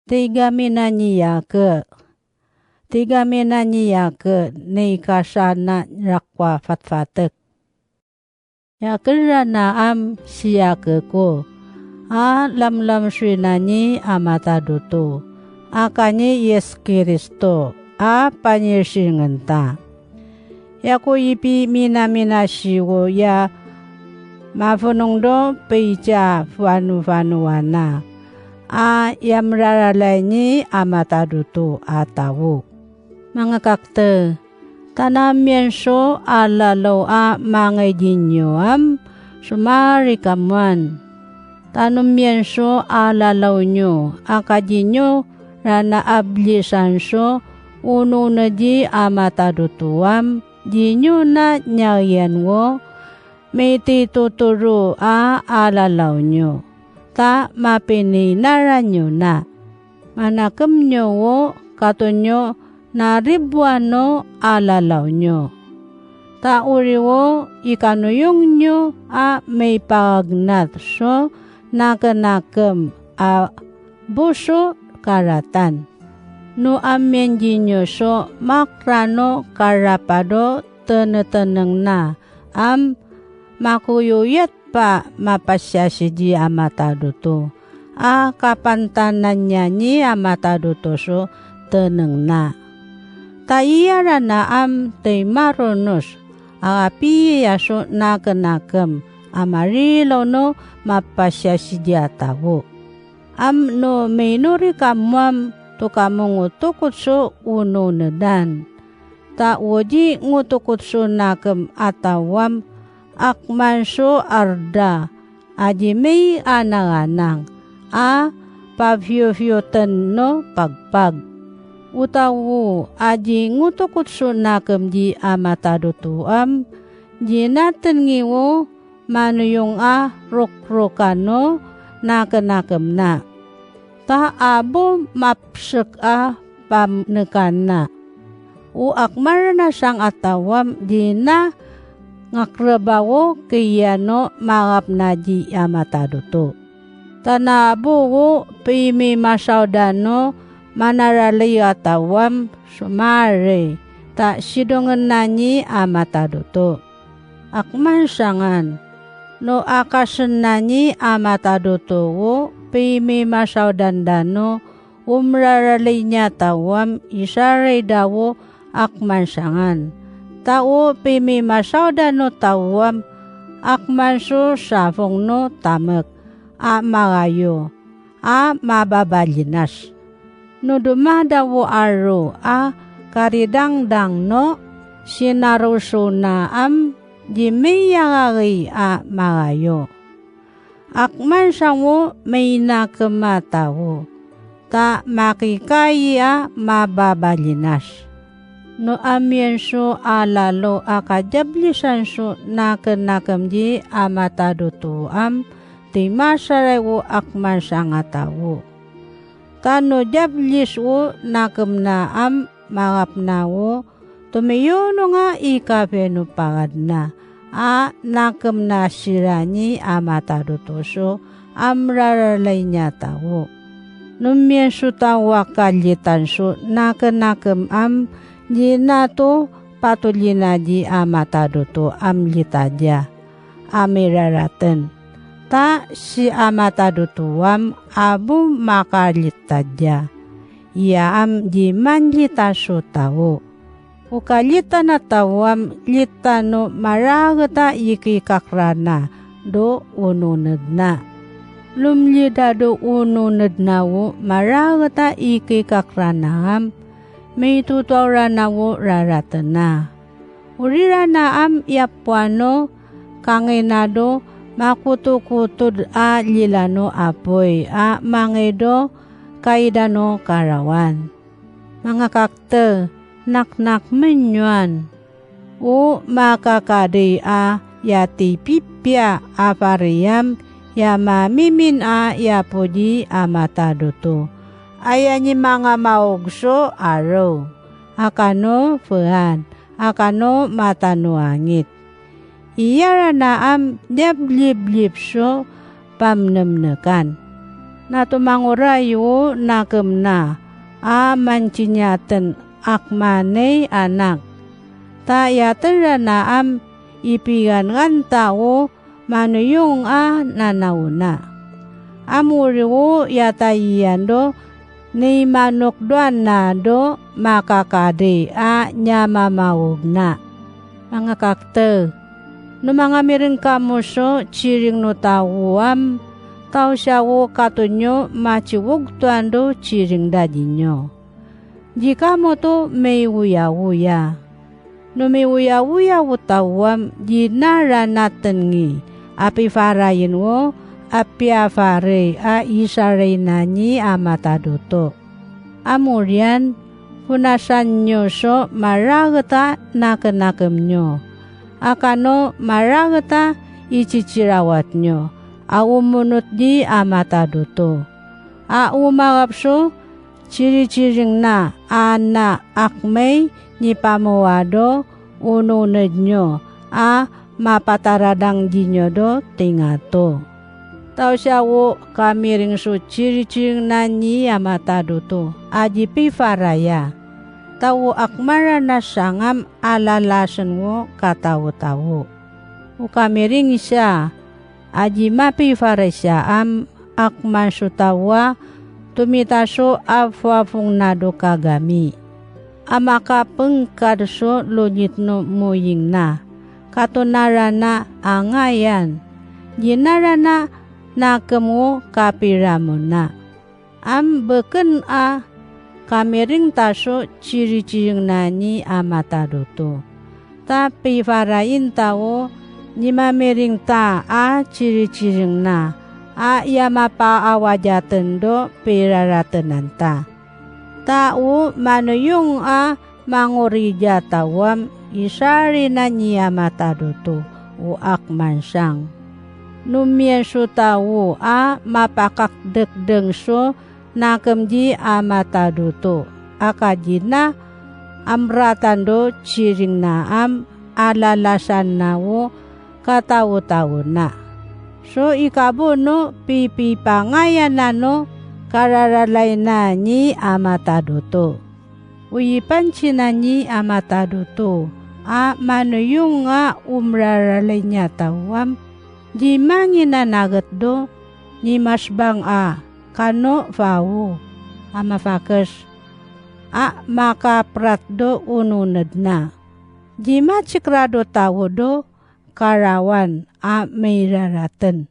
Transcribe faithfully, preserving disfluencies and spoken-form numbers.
Te I kaminaniaki. Te I kaminaniaki, Nei Kasana Rakwa Fatfatek. E a kirana am tiakiku, a lamlam swinani a matadutu, akanne Iesu Kristo, a bane tingenta. E a koibi minaminatiiko ia mafunung ro beitia fuanufanuana, a ia mraralaini a matadutu a tau. Manga kakte, tanamien so a lalau a manga idinio am, sumari kamoan. Tanumien so a lalau nio, a kadinio rana ablisan so, ununedi a matadutu am, dinio na niaien wo, meitituturu a a lalau nio. Ta mabeneinara nio na. Manakim nio wo, katonio na ribuano a lalau nio. Ta uri wo, I kanoiong nio a mei bakakinat so, nakenakim a buso karatan. No amien dinio so, makrano karabado tenetenengna, am makuiuiet ba mabatiatidi a matadutu, a kabantananniani a matadutu so tenengna. Ta iarana am tei maronos, a kabiia so nakenakim, a marilauno mabatiatidi a tau. Am no meinori kamoam to kamongo tokotso unonenan. Ta uoti ngo tokotso nakim a tauam, akmanso arda, aji mei ananganang, a bafiofioten no bagbag. Utau, aji ngo tokotso nakim di a matadutu am, di naten ngiwo, manoiong a rokrokano nakenakim na. Ta a bo mabsek a bamnekan na. U akmarana sang a tauam di na ngakrebao keiano mangap nadi a matadutu. Ta na bo wo bimi masaudano manaralei a tauam sumare ta sidongen nani a matadutu. Akmansangan, no a kasenani a matadutu wo bimi masaudandano umraralei nia tauam isarei dao akmansangan. Ta wo bimi masaudano tauam akmanso safong no tamek a makaio a mababalinas. No dumada wo aro a karidangdang no sinarosona am di mei akakei a makaio. Akmansang wo mei nakim a tau. Ta makikai a mababalinas. No amien so a lalo a kadiablisan so nakenakim di a matadutu am, ti masarai wo akmansang a tau. Ta no diablis wo nakim na am mangap na wo, to meiononga i kabenubakadna, a nakim na sirani a matadutu so, am raralai nia tau. Numien so tau a kalitan so, nakenakim am, di na to batulina di a matadutu am litadia. A mei raraten. Ta ti a matadutu am, a bu makalitadia. Ia am di man lita so tau. Uka lita na tauam, lita no marageta iki kakrana, do ununedna. Lum lita do ununedna wo marageta iki kakrana am, mei tutuaurana wo raratena. Urirana am iapuano, kangenado, makutukutud a lilano a boi, a mangedo, kaidano karawan. Manga kakte, naknak menyoan. O makakadei a ia tibibia a fariam, ia mamimin a ia bodi a matadutu. Aia ni manga maokso a rou. A kano fean, a kano matanoangit. Iarana am diabliblib so bamnemnekan. N na tumangora iu nakem na, a man tiniaten akmanei anak. Ta e a tera naam ibigan tao manoiong a nanauna. Am uriu e a taian do, Nei manok doan na do, ma kakadei a nia mamaugna. Manga kakitau. N na manga miring kamoso, tiring n tauam, tao ti a uokatonio, ma ti uokatonio, tiring n dadinio. Di kamoto mei uiauia. N na mei uiauia tauam, di n na rana tengi, a pei farain uo, a pia farei, a isarei nani a matadoto. Am urian, kunasan nio so, ma raketa nakenakem nio. A kano, ma raketa ititirawat nio. A umunut di a matadoto. A umagap so, tiritiring na, a na akmei, ni pamoado, ununed nio, a ma pataradang dinio do, tingato. Tao ti a uo kamiring so tiritiring nani a matadoto, a di pei faraia. Tao akmara na sangam a lalasen uo katautau. U kamiring tia, a di ma pei faraitiaam, akman so taua, tumita so a fuafung na do kagami. A ma kapeng kado so lonit n moing na, katonara na angaian, di n na rana nakem uo kapiramona. Am beken a kamiring taso tiritiring nani a matadoto. Ta pei farain tao, ni mamiring ta a tiritiring na, a ia ma paawajaten do pei raratenan ta. Tao manoiong a mangoriia tauam, isarei nani a matadoto, u akman tiang. N umian so tao a ma pakakdekdeng so nakem di a matadoto, a ka di n na amratan do tiring naam a lalasan na uo katautau na. So i kabono pipipangaia nano karararai nani a matadoto. Uiban ti nani a matadoto, a manoiong a umrararai nia tauam, di mangi n na naket do, ni matibang a kano fau, a ma fakes, a ma kabrat do ununed na. Di ma tikira do tao do, karawan a mei raraten.